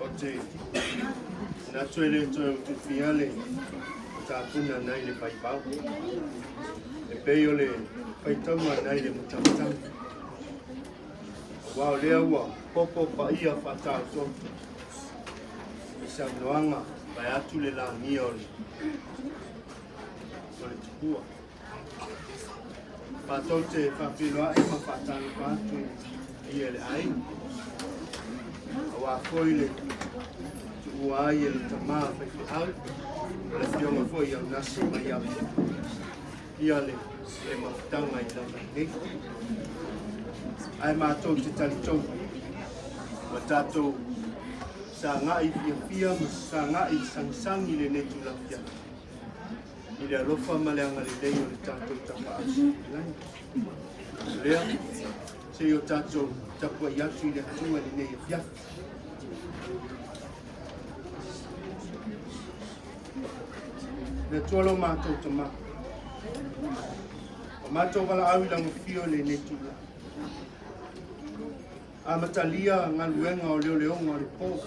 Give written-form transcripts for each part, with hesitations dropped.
Ou te manatu e le toe utufia le matapuna nai le vaivau. E pei o le faitauga nai le matamatagi. Aua o lea ua popo paia faataotooto i saunoaga vaeatu le lagia o le o le tupua. Matou te faafeiloai ma faatalofa atu i le paia i le aiga, aua foi le tuua ai e le tama faifeau, le afioga foi ia Unasi Maiava, ia le le mafutaga i lava nei. Ae matou te talitonu, ua tatou sagai fiafia ma sagai sagisagi lenei tulafiafi i le alofa ma le agalelei o le tatou Tapaau Sili. O lea, se i o tatou tapuai atu i le Atua i lenei afiafi. Le Atua lo matou tama. O matou valaau i lau afio i lenei tulaga. Amatalia galuega o leoleoga o le po.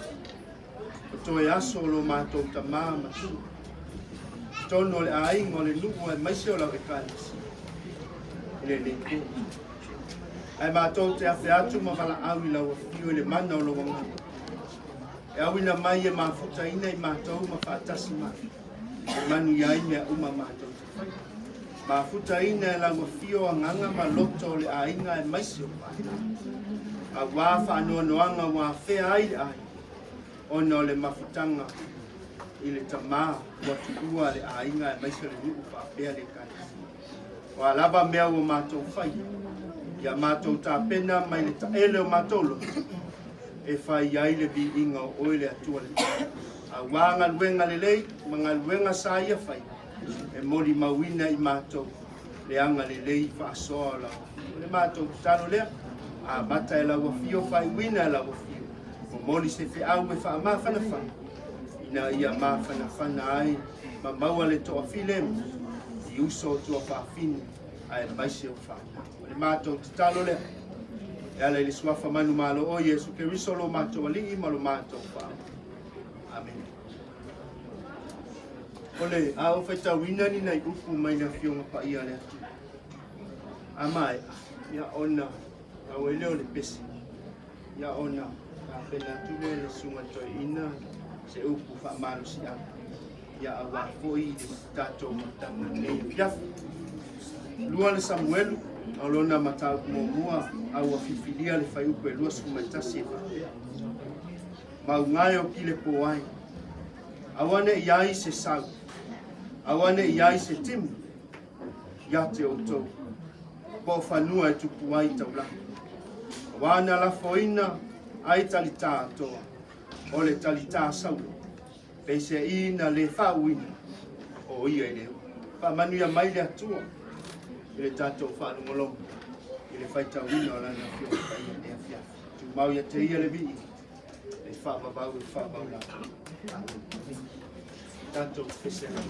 O toe aso o lo matou tama matua. Tonu o le aiga o le nuu aemaise o lau Ekalesia i lenei po. Ae matou te afe atu ma valaau i lau afio i le mana o lou agaga. E auina mai e mafutaina i matou ma faatasi mai. E manuia ai mea uma matou te fai. Mafutaina e lau afio agaga ma loto o le aiga aemaise o fanau. Auā faanoanoaga ua afea ai le aiga ona o le mafutaga i le tama ua tuua le aiga aemaise o le nuu faapea le Ekalesia. O a lava mea ua matou faia, ia matou tapena mai le taele o matou loto e fai ai le viiga o oe le Atua le Tama. Auā galuega lelei ma galuega sa ia faia, e molimauina i matou le agalelei faasoa o lau Afio. O le matou tatalo lea, amata e lau Afio, faaiuina e lau Afio, momoli se feau e faamafanafana, ina ia mafanafana ai ma maua le toafilemu i uso o tuafafine aemaise o fanau. O le matou tatalo lea, e ala i le suafa manumalo o Iesu Keriso lo matou Alii ma lo matou Faaola. Amene. O le a ou faitauina ni nai upu mai le Afioga Paia a le Atua. A maea, ia ona au ai lea o le pese, ia ona tapena atu lea e le Susuga Toeaina se upu faamalosiau, ia auā foi le tatou mafutaga i lenei afiafi. Lua le Samuelu, o lona mataupu muamua, a ua filifilia le fuaiupu e 21 e faapea. Maugae o kile po ai. Aua ne i ai se sau. Aua ne i ai se timu ia te outou. Po o fanua e tupu ai taulaga. Auā na lafoina ai talitā atoa, o le talitā Saulo, peiseai na le faauuina o ia i le ua. Faamanuia mai le Atua i le tatou faalogologo i le faitauina o Lana Afioga Paia i lenei afiafi. Tu mai. Tumau ia te ia le vii, e faavavau e faavavau lava. Amen. Tatou fesegai.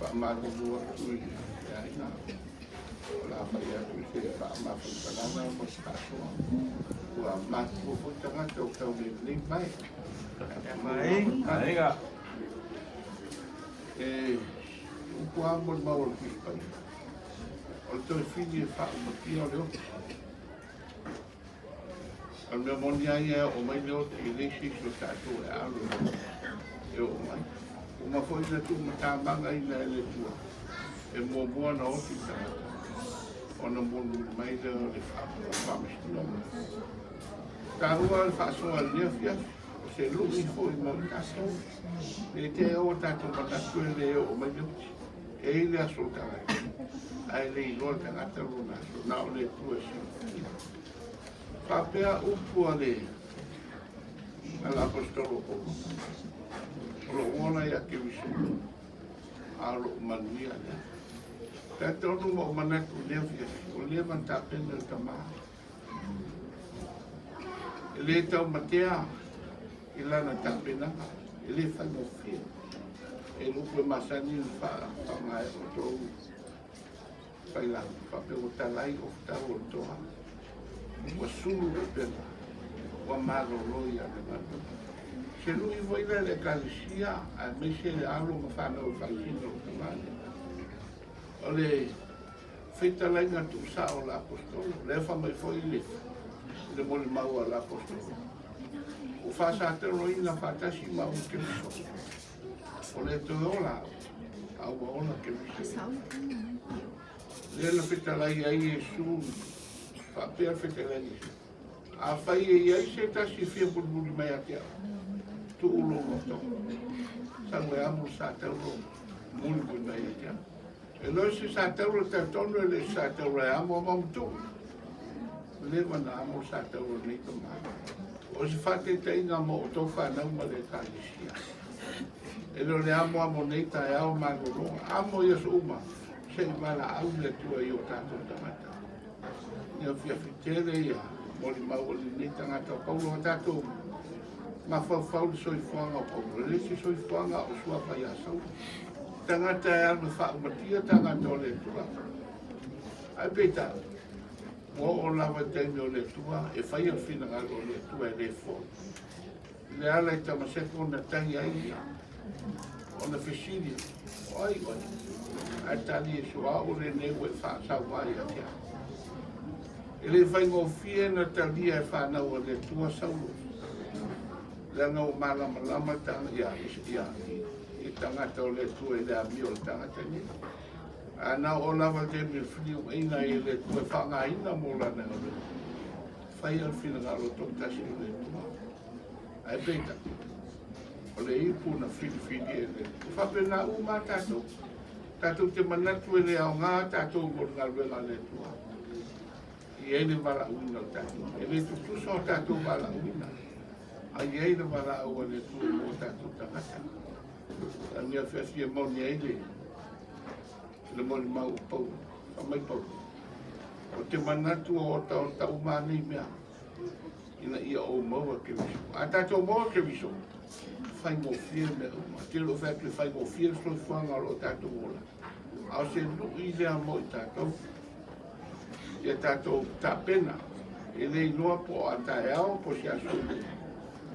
Faamalulu atu i le aiga, o le a fai atu i se faamafanafanaga ma se faasoa. Ua matutua foi tagata ua tau le lelei mai. E upu lava mo le mau o le Tusi Paia. O le toe fili e faaumatia o le oti. O le mea moni lava ia e oo mai le oti e leai se isi o tatou e alo e oo mai. Ua uma foi ona tuumatamagaina e le Atua e muamua ona oti le tagata ona mulimuli mai lea o le faamasinoga. E taua le faasoa i lenei afiafi, o se lui foi mo i tatou. Ne i te i ua tatou manatu e le oo mai le oti. E i ai le aso o le tagata, ae le iloa le tagata lona aso, na o le Atua e silafia. Faapea upu a le Aposetolo o Paulo, o lou ola ia Keriso, a o lou manuia lea. Talitonu ma ou manatu i lea afiafi, ua leva ona tapena le tama. E le taumatea i lana tapenaga, e le faigofie. E le upu e masani ona faaaoga e outou failagi, faapea ua talai o tau o le toa. Ua sulu le upega, ua malolo ia le galuega. Se lui foi lea i le Ekalesia aemaise le alo ma fanau e faatino le tama lea. O le fetalaiga tuusao o le Aposetolo, lea fai mai foi le molimau a le Aposetolo, ua faasatauaina faatasi ma au Keriso. O le toe ola au, a ua ola Keriso. Lea na fetalai ai Iesu, faapea le fetalai Iesu. Afai e i ai se tasi e fia mulimuli mai ia te au, tuu lou loto, sau e amo le satauro, mulimuli mai ia te au. E le o se satauro talitonu e le o se satauro e amo ma matuu. Leva na amo le satauro nei tama. O se faataitaiga mo outou fanau ma le Ekalesia. E le o le amoamo nei taeao malologa. Amo i aso uma se i valaau le Atua i o tatou tagata. Ia fiafi tele ia molimau a lenei tagata o Paulo. A tatou mafaufau le soifuaga o Paulo. E le se soifuaga o suafa ia Saulo. Tagata e alu e faaumatia tagata o le Atua. Ae peitai, ua oo lava i taimi o le Atua e faia le finagalo o le Atua e le foi. Le ala i Tamaseko na tagi ai ia, ona fesili, o ai oe? Ae tali Iesu, au lenei ua e faasau ai ia te au. E le faigofie na talia e fanau a le Atua Saulo, leaga ua malamalama ia, ia, i tagata o le Atua i le amio o le tagata nei. A na oo lava le taimi o le filiuaina ai e le Atua e faaaogaina mo lana galuega, faia le finagalo toatasi o le Atua. Ae peitai, o le ipu na filifili e le Atua. Faapena uma a tatou. Tatou te manatu e le aoga tatou mo le galuega a le Atua. E i ai le valaauina o tatou. E le tutusa o tatou valaauina. A i ai le valaau a le Atua mo tatou tagata. A mea fiafia moni ai le le molimau o Paulo. Fai mai Paulo, ou te manatu o otaota uma a nei mea, ina ia ou maua Keriso. A tatou maua Keriso, faigofie mea uma. Te le o fai atu e faigofie le soifuaga o lo o tatou ola. A o se lui lea mo i tatou. Ia tatou tapena, e le iloa po o a taeao po o se aso.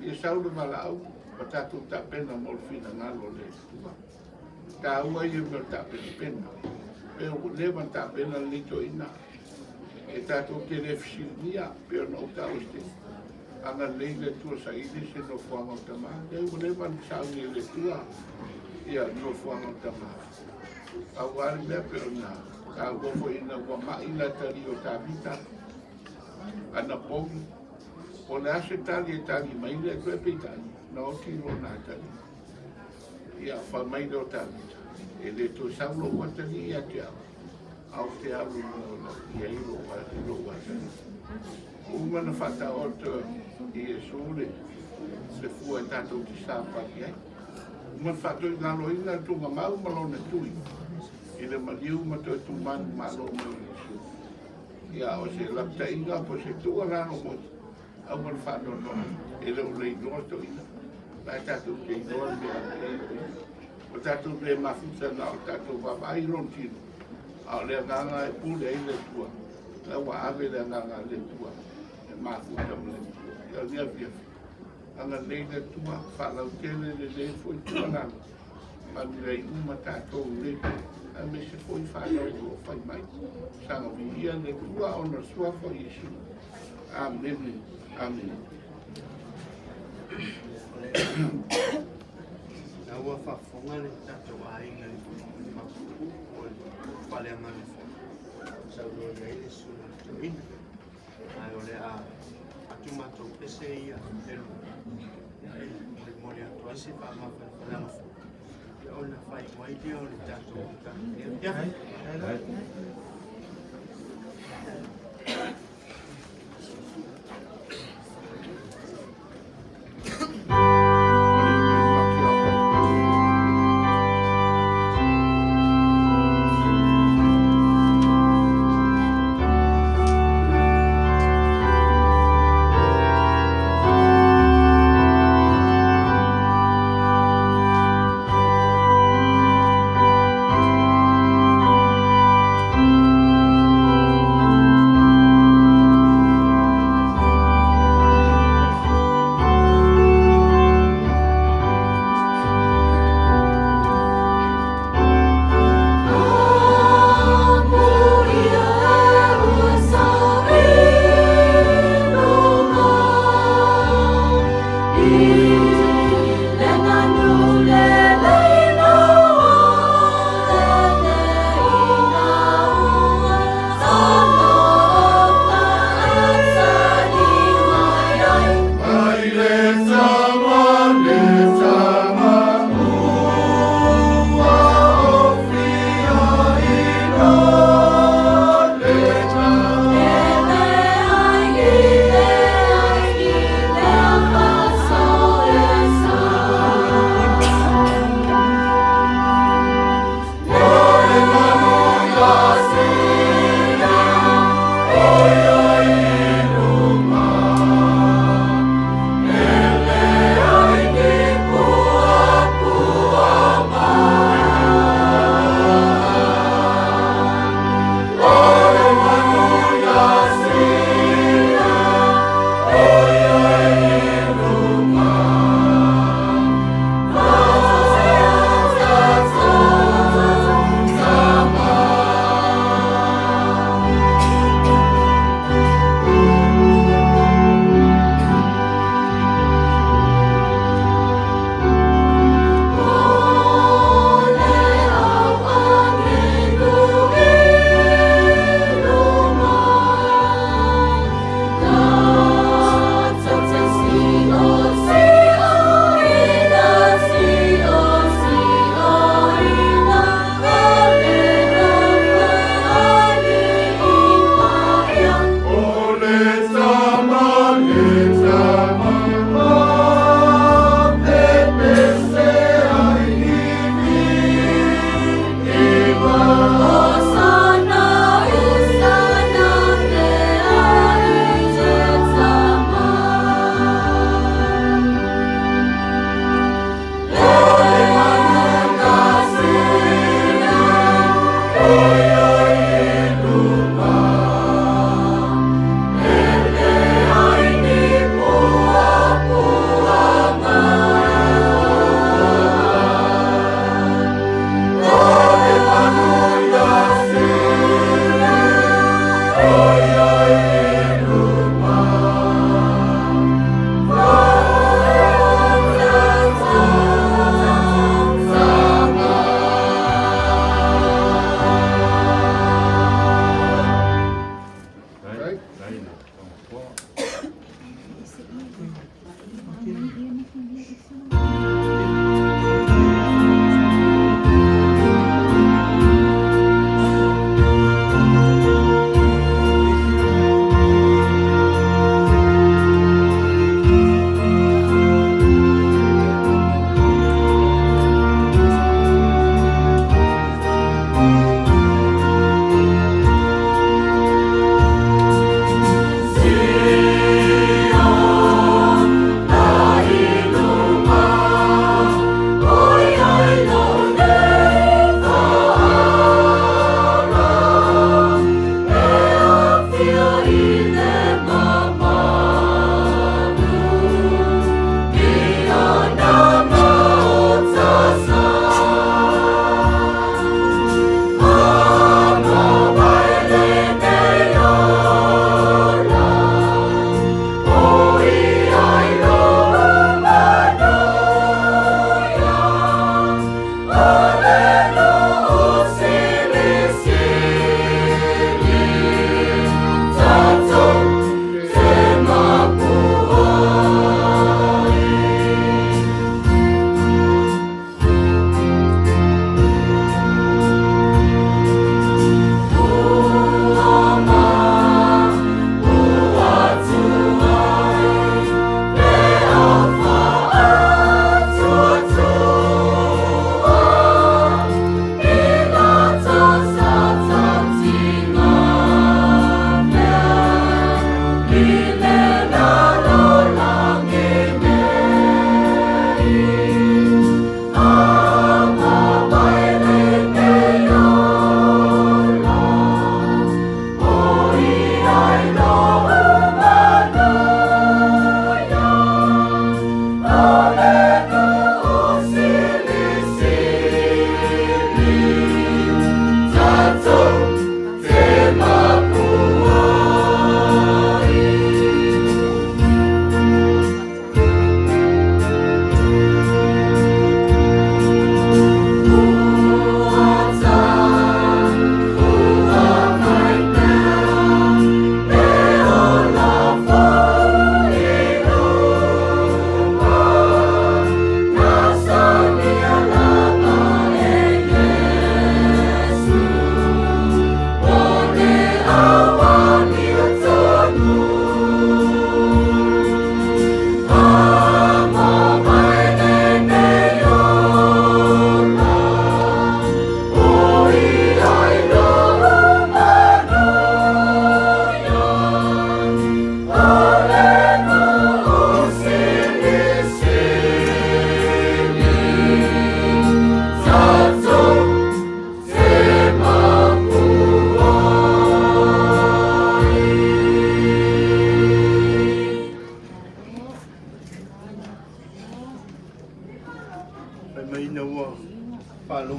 Ia sau le valaau, ma tatou tapena mo le finagalo o le Atua. Taua ia mea o le tapenapena. Pe ua leva ona tapena lenei toeaina. E tatou te le fesiligia pe ona ou taua se agalelei le Atua saili se nofoaga o tama. Lea ua leva ona sauni e le Atua ia nofoaga o tama. Pau lava le mea pe ona taua foi ina ua mai le atalii o Tavita anapogi. O le a se tali e tali mai le Atua peitai na oti lona atalii. Ia, fai mai lea o Tavita, e le toe sau lou atalii ia te au, a ou te alu i mea o lau i ai lou atalii. Ua uma ona faataoto e Iesu le fua e tatou te sapali ai. Uma ona faatoilaloina le tuugamau ma lona tui i le maliu ma toe tumanu malo mai o Iesu. Ia, o se lapataiga po o se tuualalo mo Aua le faanoanoa, e le o le iloa toeaina. La e tatou te iloa le mea e i ai. O tatou le mafuta na o tatou vaavaai i lona tino, a o le agaga e pule ai le Atua, la ua ave le agaga a le Atua e mafuta ma le Atua. Ia o lea afiafi, agalelei le Atua, faalautele lelei foi tuualalo, manuia ai uma tatou i lenei po, aemaise foi fanau o lo o fai mai. Saga viia le Atua ona o le suafa o Iesu. Amene. Amene. La ua faafofoga le tatou aiga i le mapupu o le faleagafulu. Saunoa i ai le susuga i le toeaina. Ae o le a atu matou pese ia e lua. Ia e molimoli atu ai se faamafanafanaga foi. Ia ona faaiu ai lea o le tatou amataga. Ia.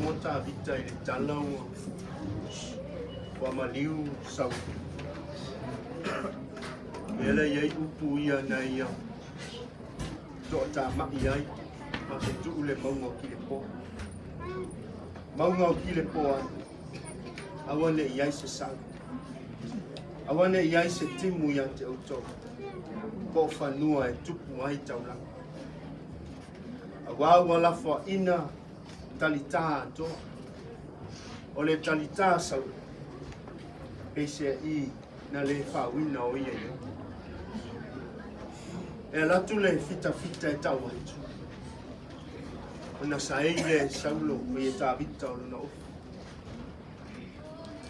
faalogo Tavita i le tala ua ua maliu Saulo. Lea la i ai upu ia na ia toatamai ai ma te tuu le mauga o Kilepoa. Mauga o Kilepoa ai, aua ne i ai se sau. Aua ne i ai se timu ia te outou, po o fanua e tupu ai taulaga. Auā ua lafoaina talitā atoa. O le talitā Saulo, peiseai na le faauina o ia i o. E alu atu le fitafita e tau atu, ona saei lea e Saulo o ia Tavita o lona ofi.